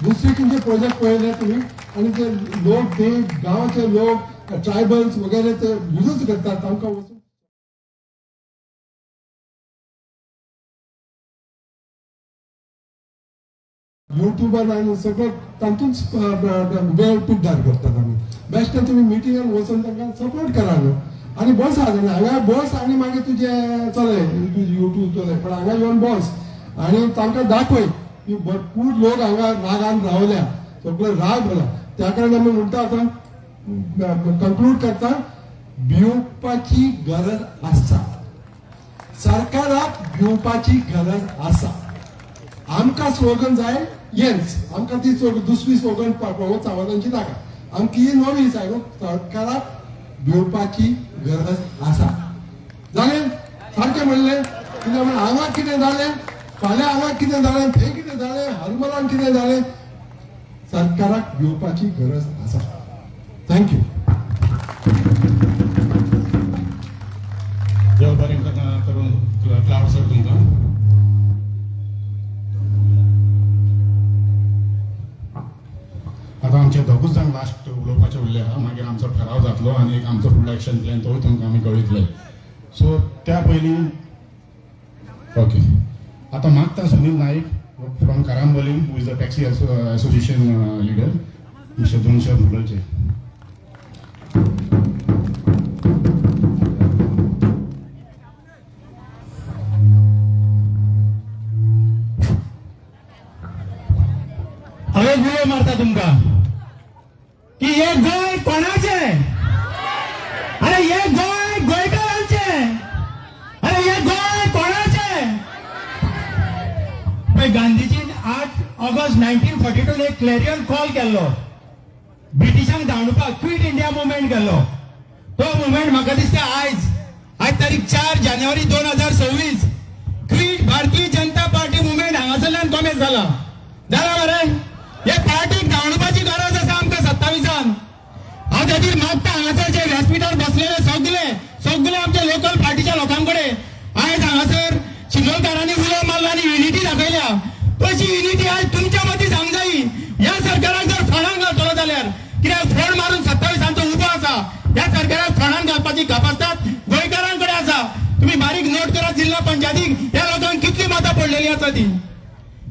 दुसरे कितें प्रोजेक्ट पळयले तुमी, आनी ते लोक, ते गांवचे लोक, ट्रायबल्स वगैरे ते विरोध करतात तांकां वचून. युट्यूबार आनी सगळें तातूंत वेळ पिड्ड्यार करतात आमी. बेश्टें तुमी मिटिंगान वचून तांकां सपोर्ट करा न्हू, आनी बस हांगा बस आनी मागीर तुजें चलय युट्यूब चलय, पण हांगा येवन बस आनी तांकां दाखय की भरपूर लोक हांगा रागान रावल्या, सगळे राग जाला. त्या कारणान आमी म्हणटा आतां कंक्लूड करता, भिवपाची गरज आसा, सरकाराक भिवपाची गरज आसा. आमकां स्लोगन जाय येन्स, आमकां ती दुसरी स्लोगन प्रमोद सावंतांची नाका, आमकां ही नवी जाय न्हू. सरकाराक भिवपाची गरज आसा. जालें, सारकें म्हणलें. कित्याक म्हण हांगा कितें जालें, फाल्यां हांगा कितें जालें, थंय कितें जालें, हरमलान कितें जालें, सरकाराक भिवपाची गरज आसा. Thank you. देव बरें करूं क्लावड सर तुमकां. आतां आमचे दोगूच जाण लास्ट उलोवपाचे उरले आहा, मागीर आमचो ठराव जातलो आनी एक आमचो फुडलो एक्शन प्लॅन तोय तुमकां आमी कळयतले. सो त्या पयलीं, ओके, आतां मागता Sunil Naik from Carambolim, who is the taxi association leader, mister दोन शब्द उलोवचे. हांव एक उलो मारता तुमकां की हे गोंय कोणाचें? अरे, हे गोंय गोंयकारांचें. अरे, हे गोंय कोणाचें? पळय, गांधीजीन 8 ऑगस्ट 1942 एक क्लॅरियन कॉल केल्लो ब्रिटिशांक धांवडुपाक, क्विट इंडिया मुवमेंट केल्लो. तो मुवमेंट म्हाका दिसता आयज, आयज तारीख 4 जानेवारी 2026, quit Bharatiya Janata party movement हांगासरल्यान कोमेस जाला. जाला मरे. हे पार्टीक धांवडुपाची गरज आसा आमकां 27. हांव खातीर मागता हांगासर जे व्यासपिठार बसलेले सगळे, सगळे आमच्या लोकल पार्टीच्या लोकां कडेन, आयज हांगासर चिमलकारांनी उलो मारला आनी युनिटी दाखयल्या. तशी युनिटी आयज तुमच्या मदीं जावंक जायी. ह्या सरकाराक जर फोंडान घालतलो जाल्यार, कित्याक फोंड मारून 27 उबो आसा, ह्या सरकाराक फोंडान घालपाची कापास्ताद गोंयकारांकडेन आसा. तुम्ही बारीक नोट करा, जिल्हा पंचायतीक ह्या लोकांक कितली मतां पडलेली आसा ती.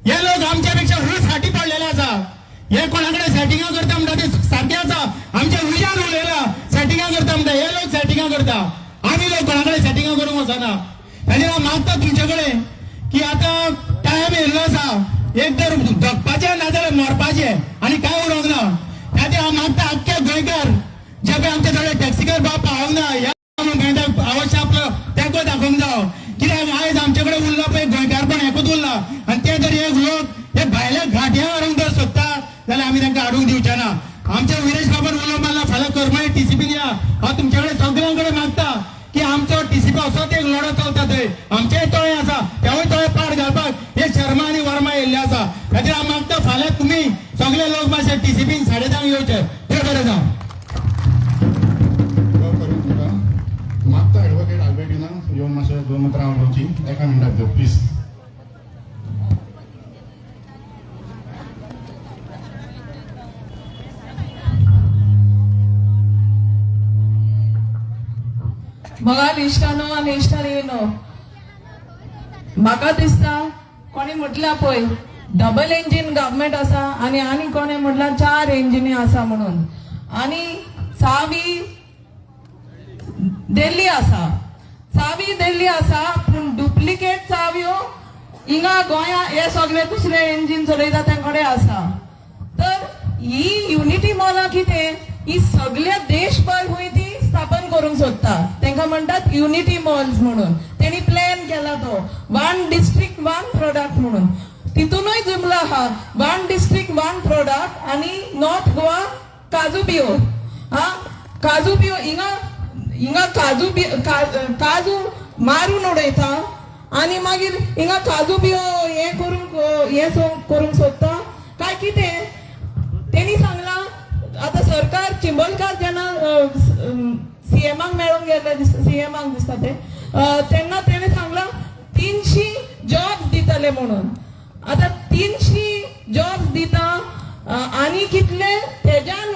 हे लोक आमच्या पेक्षा हूस फाटी पडलेले आसा. हे कोणा कडेन सेटिंगां करता म्हणटा ते सारके आसा. आमच्या उज्यान उलयला, सेटिंगां करता म्हणटा. हे लोक सेटिंगां करता, आमी लोक कोणा कडेन सेटिंगां करूंक वचना. आनी हांव मागता तुमचे कडेन की आतां टायम येयल्लो आसा, एक तर जगपाचें नाजाल्यार मरपाचें, आनी कांय उरोंक ना. खातीर हांव मागता आख्खे गोंयकार, जे पळय आमचे थोडे टॅक्सीकार बाब पावोंक ना, ह्या मुवमेंटाक अवश्य आपलो तेंको दाखोवंक जावो. कित्याक आयज आमचे कडेन उरला पळय गोंयकारपण एकूच उरला आनी ते जर हे लोक हे भायल्या घाटयां हाडूंक जर सोदता जाल्यार आमी तांकां हाडूंक दिवचे ना. आमच्या विरेश बाबान उलो मारला, फाल्यां करमळे टीसीपीन या. हांव तुमचे कडेन सगळ्यां कडेन मागता की आमचो टीसीपी असोच एक लढो चलता, थंय आमचेय तळे आसा, तेवूय तळे पाड घालपाक हे शर्मा आनी वर्मा येयल्ले आसा. खातीर हांव मागता, फाल्यां तुमी सगळे लोक मातशे टीसीपीन 10:30 येवचे. देव बरें जावं. देव करूं तुमकां. मागता एडवोकेट आल्बर्टिना येवन मातशें दोन उतरां उलोवची. एका मिनटाक देव प्लीज. मोगाळ इश्टानो आनी इश्टाणीनो, म्हाका दिसता कोणी म्हटल्या पळय डबल इंजीन गव्हर्मेंट आसा आनी आनी कोणें म्हटल्यार चार इंजिनी आसा म्हणून, आनी चावी दिल्ली आसा, चावी दिल्ली आसा, पूण डुप्लिकेट चावयो हिंगा गोंया हे सगळे दुसरे इंजीन चलयता तें कडेन आसा. तर ही युनिटी मॉलां कितें, ही सगळ्या देशभर खूंय ती स्थापन करूंक सोदता. तांकां म्हणटात युनिटी मॉल्स म्हणून. तेणी प्लॅन केला तो वन डिस्ट्रिक्ट वन प्रोडक्ट म्हणून. तितूनय जुमला आहा, वन डिस्ट्रिक्ट वन प्रोडक्ट आनी नॉर्थ गोवा काजू बियो. हा, काजू बियो हिंगा हिंगा काजू बियो, काजू मारून उडयता आनी मागीर हिंगा काजू बियो हें करूंक, हें करूंक सोदता काय कितें? तेणी सांगलां आतां सरकार चिंबलकार जेन्ना सीएमाक मेळोंक गेले, सीएमाक दिसता ते, तेन्ना तेणें सांगलां 300 जॉब्स दितले म्हणून. आतां 300 जॉब्स दिता आनी कितले तेज्यान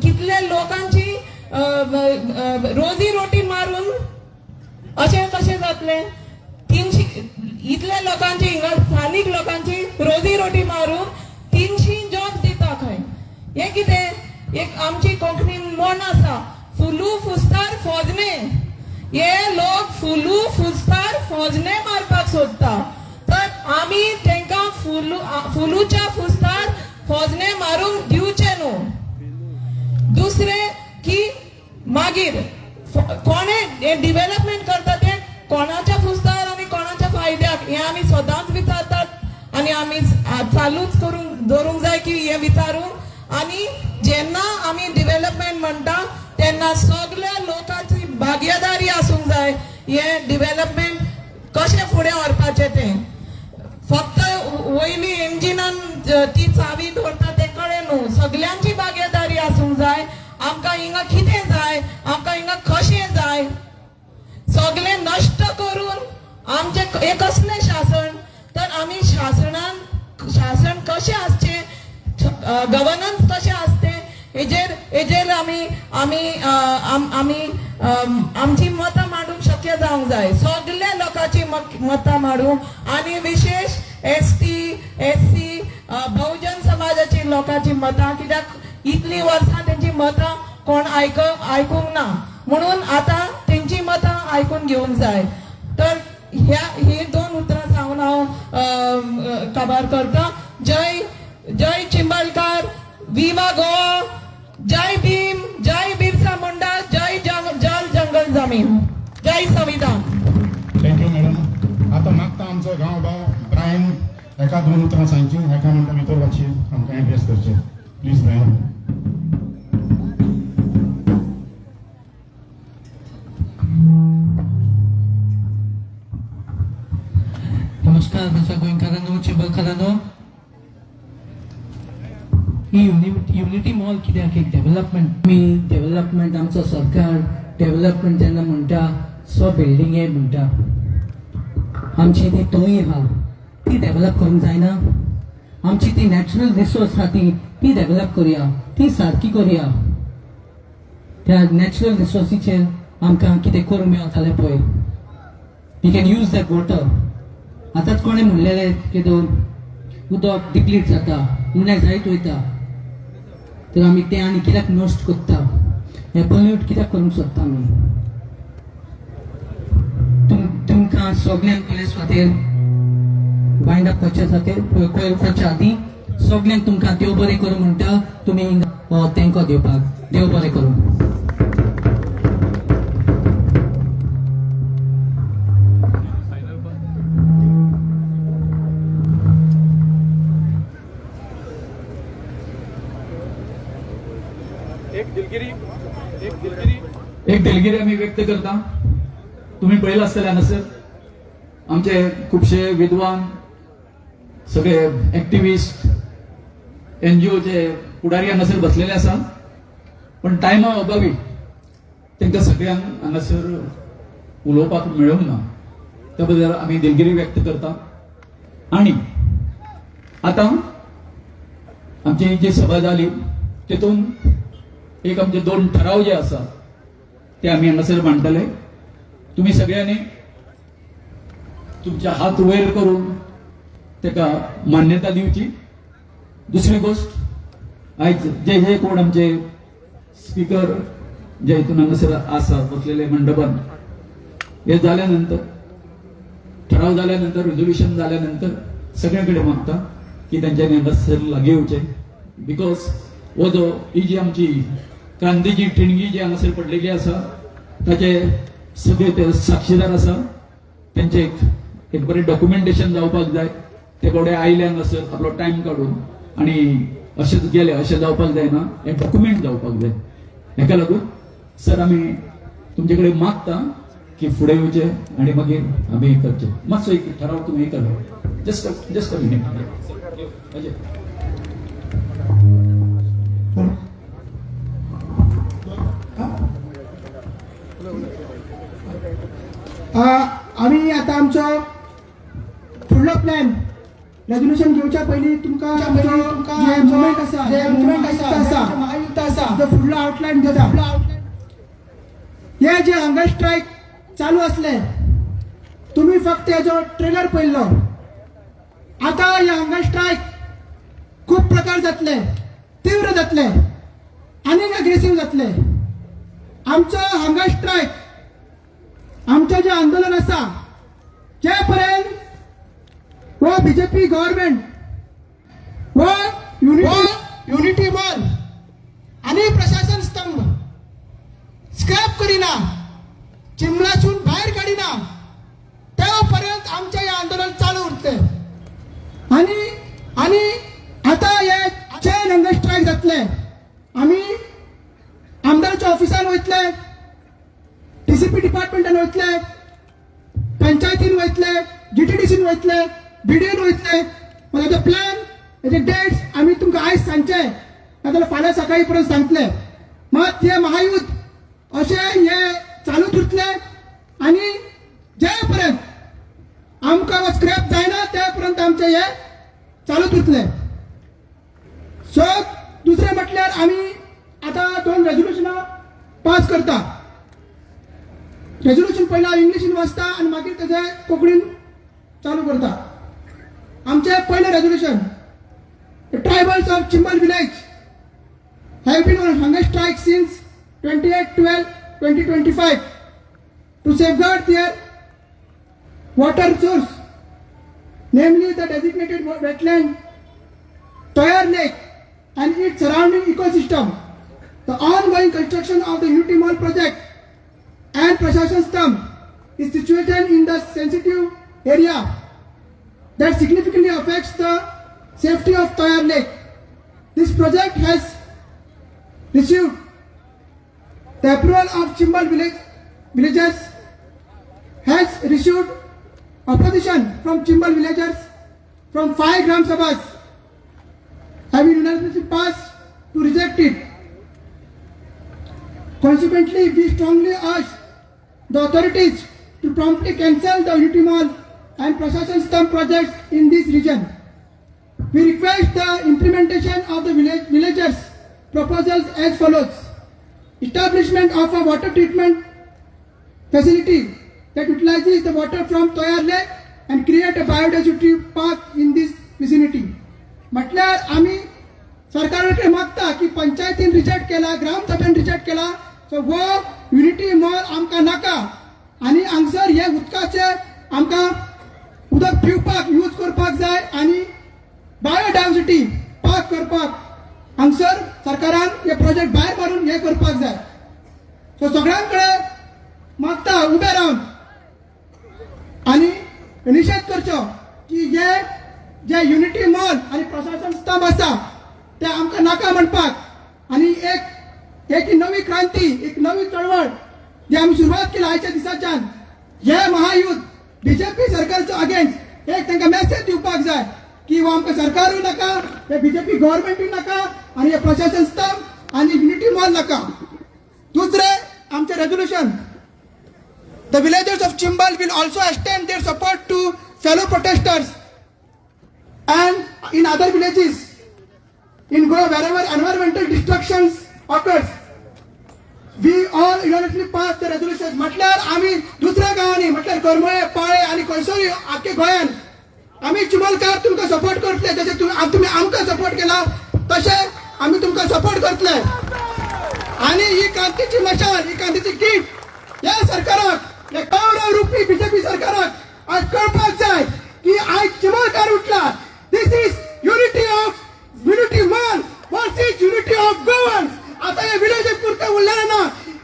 कितले लोकांची रोजी रोटी मारून अशें कशें जातलें? 300 इतल्या लोकांची, हिंगा स्थानीक लोकांची रोजी रोटी मारून 300 जॉब्स दिता खंय. हें कितें? एक आमची कोंकणीन म्हण आसा, फुलू फुस्तार फोजने. हे लोक फुलू फुस्तार फोजने मारपाक सोदता, तर आमी तांकां फुलू फुलूच्या फुस्तार फोजने मारूंक दिवचे न्हू. दुसरें मागीर कोणे हें डिवेलपमेंट करता तें कोणाच्या फुस्तार आनी कोणाच्या फायद्याक हें आमी सदांच विचारतात आनी आमी चालूच करूंक दवरूंक जाय की हें विचारूंक. आनी जेन्ना आमी डिवेलपमेंट म्हणटा तेन्ना सगळ्या लोकांची भागीदारी आसूंक जाय. हें डिवेलपमेंट कशें फुडें व्हरपाचें तें फक्त वयली इंजिनान ती चावी दवरता तें कळ्ळें न्हू, सगल्यांची भागीदारी आसूंक जाय. आमकां हिंगा कितें जाय, आमकां हिंगा कशें जाय, सगळें नश्ट करून आमचें हें कसलें शासन? तर आमी शासनान शासन कशें आसचें, गवर्नन्स कशें आसचें हेजेर आमी आमी आमी आमची मतां मांडूंक शक्य जावंक जाय. सगल्या लोकांची मतां मांडूंक आनी विशेश ST SC बहुजन समाजाची लोकांची मतां, कित्याक इतलीं वर्सां तेंची मतां कोण आयकूंक ना, म्हणून आतां तेंची मतां आयकून घेवंक जाय. तर ही दोन उतरां सांगून हांव काबार करता. जय जय चिंबलकार, विवा गोवा, जय भीम, जय बिरसा मुंडा, जय जल जंगल जमीन, जय संविधान. Thank you madam. आतां मागता आमचो गांव भाव ब्रायन एका दोन उतरां सांगची, एका मिनटां भितर मातशी आमकां एड्रेस करचें प्लीज ब्रायन. नमस्कार म्हज्या गोंयकारांनो, चिंबलकारांनो. ही युनिटी मॉल कित्याक एक डेव्हलपमेंट, आमी डेव्हलपमेंट, आमचो सरकार डेव्हलपमेंट जेन्ना म्हणटा सो बिल्डिंगे म्हणटा, आमची ती तोंय आहा ती डेव्हलप करूंक जायना. आमची ती नॅचरल रिसोर्स आहा ती डेव्हलप करुया, ती सारकी करुया. त्या नॅचरल रिसोर्सीचेर आमकां कितें करूंक मेळटलें पळय. We can use that water. आतांच कोणें म्हणलेलें की दोन उदक डिप्लीट जाता, उणें जायत वयता, तर आमी तें आनी कित्याक नश्ट करता, हें पोल्यूट कित्याक करूंक सोदता आमी? तुमकां सगल्यांक पयले सुवातेर वायंड अप करच्या खातीर करच्या आदीं सगल्यांक तुमकां देव बरें करूं म्हणटा. तुमी तेंको दिवपाक देव बरें करूं. एक दिलगिरी आमी व्यक्त करता. तुम्ही पळयला आसतले हांगासर आमचे खुबशे विद्वान, सगळे एक्टिविस्ट, NGOचे फुडारी हांगासर बसलेले आसा, पण टायमा अभावी तांकां सगळ्यांक हांगासर उलोवपाक मेळूंक ना, त्या बद्दल आमी दिलगिरी व्यक्त करता. आनी आतां आमची जी सभा जाली तितून एक आमचे दोन ठराव जे आसा ते आमी हांगासर मांडटले. तुमी सगळ्यांनी तुमचे हात वयर करून ताका मान्यता दिवची. दुसरी गोश्ट, आयज जे जे कोण आमचे स्पिकर जे हितून हांगासर आसा बसलेले मंडपान, हे जाल्या नंतर, ठराव जाल्या नंतर, रेजोल्युशन जाल्या नंतर सगळ्यां कडेन मागता की तेंच्यांनी हांगासर लागीं येवचें. Because हो जो ही जी आमची क्रांतीची ठिणगी जी हांगासर पडलेली आसा ताचे सगळे ते साक्षीदार आसा. तेंचे एक बरें डॉक्युमेंटेशन जावपाक जाय. ते कोडे आयले हांगासर आपलो टायम काडून आनी अशेंच गेले अशें जावपाक जायना, हें डॉक्युमेंट जावपाक जाय. हेका लागून सर आमी तुमचे कडेन मागता की फुडें येवचें आनी मागीर आमी हें करचें. मातसो एक ठराव तुमी हें करा, जस्ट जस्ट अ मिनीट. आमी आतां आमचो फुडलो प्लॅन रेजोल्युशन घेवच्या पयलीं तुमकां जे मुवमेंट आसा, जे मुवमेंट आसा, महायुद्ध आसा, जो फुडलो आउटलायन दिता. हे जे हंगर स्ट्रायक चालू आसले, तुमी फक्त हेजो ट्रेलर पळयल्लो. आतां हे हंगर स्ट्रायक खूब प्रकार जातले, तीव्र जातले आनीक अग्रेसीव जातले. आमचो हंगर स्ट्रायक, आमचें जें आंदोलन आसा, जे पर्यंत हो बीजेपी गव्हर्मेंट हो युनिटी मॉल आनी प्रशासन स्तंभ स्क्रॅप करिना, चिंबलासून भायर काडिना, त्या पर्यंत आमचें हें आंदोलन चालू उरतलें. आनी आनी आतां हे चेन हंगर स्ट्रायक जातले. आमी आमदाराच्या ऑफिसान वयतले, टीसीपी डिपार्टमेंटान वयतले, पंचायतीन वयतले, जीटीडीसीन वयतले, बीडीओन वयतले. ताजो प्लॅन, हेजे डेट्स आमी तुमकां आयज सांगचे नाजाल्यार फाल्यां सकाळी पर्यंत सांगतले. मात हे महायुद्ध अशें हे चालूच उरतले आनी जे पर्यंत आमकां स्क्रॅप जायना त्या पर्यंत आमचें हे चालूच उरतलें. सो दुसरें म्हटल्यार आमी आतां दोन रेजोल्युशनां पास करता. रेजोल्युशन पयलीं हांव इंग्लिशीन वाचता आनी मागीर तेजें कोंकणीन चालू करता. आमचें पयलें resolution: The tribals of Chimbel village have been on hunger strike since 28/12/2025 to safeguard their water source, namely the designated wetland Toyar Lake and its surrounding ecosystem. The ongoing construction of the Unity Mall project and Prashasan Stambh is situated in the sensitive area that significantly affects the safety of Toyar Lake. This project has received the approval of Chimbel village villagers, has received opposition from Chimbel villagers from five Gram Sabhas have been unanimously passed to reject it. Consequently, we strongly urge the authorities to promptly cancel the Unity Mall and Prashasan Stambh projects in this region. We request the implementation of the villagers' proposals as follows. Establishment of a water treatment facility that utilizes the water from Toyar Lake and create a biodiversity park in this vicinity. म्हटल्यार आमी सरकारा कडेन मागता की पंचायतीन रिजेक्ट केला, ग्रामसभेन रिजेक्ट केला, सो हो युनिटी मॉल आमकां नाका आनी हांगसर हे उदकाचे आमकां उदक पिवपाक यूज करपाक जाय आनी बायोडायवर्सिटी पार्क करपाक हांगसर सरकारान हे प्रोजेक्ट भायर मारून हे करपाक जाय. सो सगळ्यां कडेन मागता उबे रावन आनी निशेध करचो की हे जे युनिटी मॉल आनी प्रशासन स्तंभ आसा ते आमकां नाका म्हणपाक. आनी एक एक नवी क्रांती, एक नवी चळवळ जी आमी सुरवात केली आयच्या दिसाच्यान, हे महायुद्ध बीजेपी सरकारचो अगेन्स्ट एक तांकां मेसेज दिवपाक जाय की हो आमकां सरकारूय नाका, हे बीजेपी गव्हर्मेंटूय नाका आनी हे प्रशासन स्तंभ आनी युनिटी मॉल नाका. दुसरें आमचें resolution: The villagers of Chimbel will also extend their support to fellow protesters and in other villages in Goa wherever environmental destructions occurs. We all unanimously pass the resolutions. म्हटल्यार आमी दुसऱ्या गांवांनी, म्हटल्यार करमळे, पाळे आनी खंयसरूय आख्खे गोंयान आमी चिंबलकार तुमकां सपोर्ट करतले. जशें तुमी आमकां सपोर्ट केला तशें आमी तुमकां सपोर्ट करतले. आणि ही क्रांतीची मशाल, ही क्रांतीची कीट या सरकाराक, या कौरव रुपी बीजेपी सरकाराक आज कळपाक जाय की आयज चिंबलकार उठला. This is unity of Unity Mall versus unity of Goans. आता हे विलेज पुरते उरलेले ना.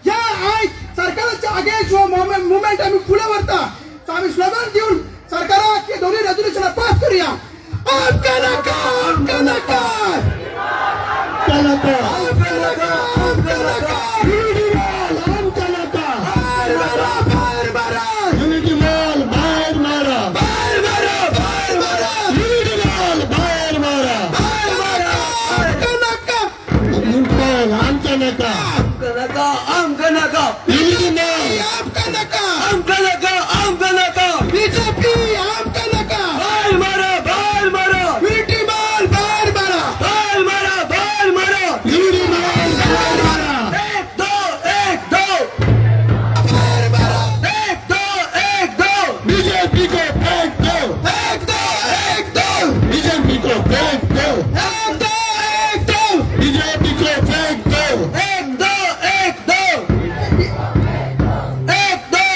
या आयज सरकाराच्या अगेन्स्ट हो मुवमेंट आमी फुडें व्हरता. सो आमी स्लोगन दिवन सरकाराक हे दोन्ही रेजोल्युशनां पास करूया. आमकां नाका, आमकां नाका, आमकां नाका, आमकां नाका, युनिटी मॉल आमकां नाका. भायर मारा, भायर मारा. युनिटी मॉल भायर मारा. भायर मारा, भायर मारा. युनिटी मॉल भायर मारा. भायर मारा. आमकां नाका. युनिटी मॉल आमकां नाका. नाका, आमकां नाका. युनिटी मॉल आमकां नाका. आमकां नाका, आमकां नाका. बीजेपी आमकां नाका. भायर मारा, भायर मारा. युनिटी मॉल भायर मारा. भायर मारा, भायर मारा. युनिटी मॉल भायर मारा. एक दो, एक दो. भायर मारा. एक दो, एक दो. बीजेपी को फेंक दो. एक दो, एक दो. बीजेपी को फेंक दो. एक दो, एक दो. बीजेपी को फेंक दो. एक दो, एक दो. एक दो,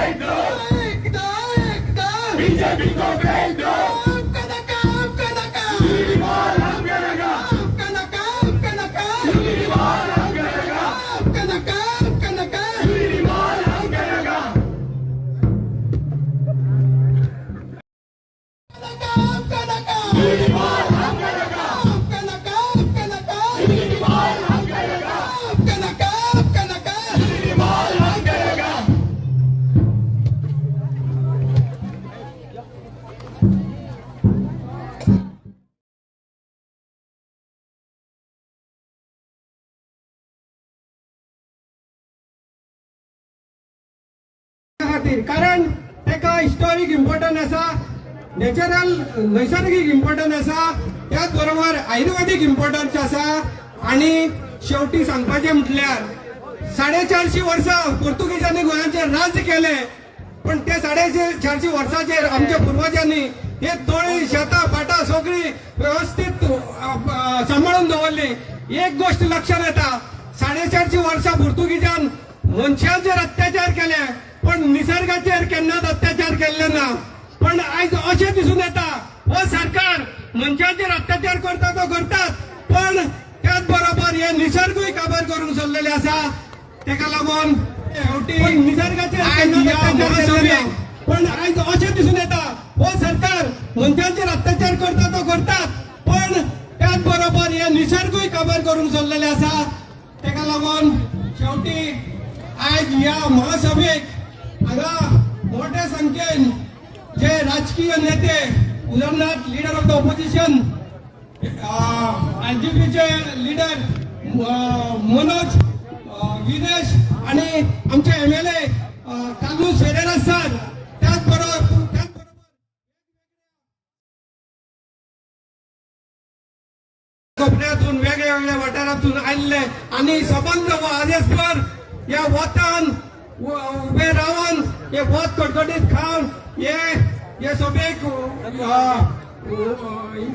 फेंक दो, एकदा एकदा बीजेपी को फेंक दो। आमकां नाका, आमकां नाका युनिटी मॉल, आमकां नाका, आमकां नाका, आमकां नाका युनिटी मॉल, आमकां नाका, आमकां नाका, आमकां नाका युनिटी मॉल, आमकां नाका, आमकां नाका युनिटी मॉल, आमकां नाका, आमकां नाका, आमकां नाका युनिटी मॉल, आमकां नाका, आमकां नाका, आमकां नाका युनिटी मॉल, आमकां नाका। खातीर, कारण ताका हिस्टॉरीक इम्पॉर्टन्स आसा, नॅचरल नैसर्गीक इम्पॉर्टन्स आसा, त्याच बरोबर आयुर्वेदीक इम्पॉर्टन्स आसा. आनी शेवटी सांगपाचें म्हटल्यार 450 वर्सां पोर्तुगीजांनी गोंयाचेर राज्य केलें, पण ते 450 वर्सांचेर आमच्या पुर्वजांनी हे तळी, शेतां, भाटां सगळीं व्यवस्थीत सांबाळून दवरली. एक गोश्ट लक्षात येता, 450 वर्सां पोर्तुगीजान मनशांचेर अत्याचार केले पण निसर्गाचेर केन्नाच अत्याचार केल्ले ना. पण आयज अशें दिसून येता, हो सरकार मनशांचेर अत्याचार करता तो करतात, पण त्याच बरोबर हे निसर्गूय काबार करूंक सोडलेले आसा. तेका लागून शेवटी निसर्गाचेर केन्नाच अत्याचार केल्ले ना. पण आयज अशें दिसून येता, हो सरकार मनशांचेर अत्याचार करता तो करतात, पण त्याच बरोबर हे निसर्गूय काबार करूंक सोडलेले आसा. तेका लागून शेवटी आयज ह्या महासभेक हांगा मोठ्या संख्येन जे राजकीय नेते, उदाहरणार्थ leader of the opposition, एलजीपीचे leader Manoj Vinesh आणि आमचे एमएलए कार्लूस फेरेरा सर, त्याच बरोबर कोपऱ्यातून वेगळ्या वेगळ्या वाठारातून आयिल्ले आनी सबंद आदेसभर ह्या वतान उबे रावन हे वत कडकडीत खावन हे हे सभेक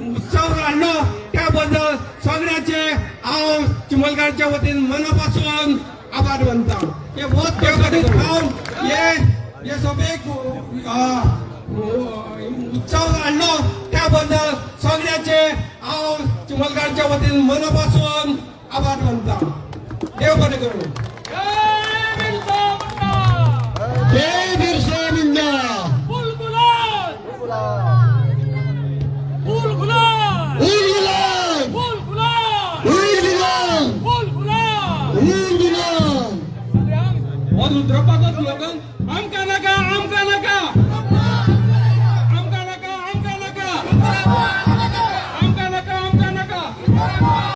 उत्सव हाडलो, त्या बद्दल सगळ्याचे हांव चिमलकारच्या वतीन मना पासून आभार मानता. हे वत कडकडीत खावन हे हे सभेक उत्सव हाडलो, त्या बद्दल सगळ्याचे हांव चिमलकारच्या वतीन मना पासून आभार मानता. देव बरें करूं. जय बिरसा मुंडा. फुल गुलाल, फुल गुलाल, उल गुलाम, फुल गुलाल, उल गुलाम, फुल गुलाल, उल गुलाम. हो उतरपाचो स्लोगन, आमकां नाका, आमकां नाका.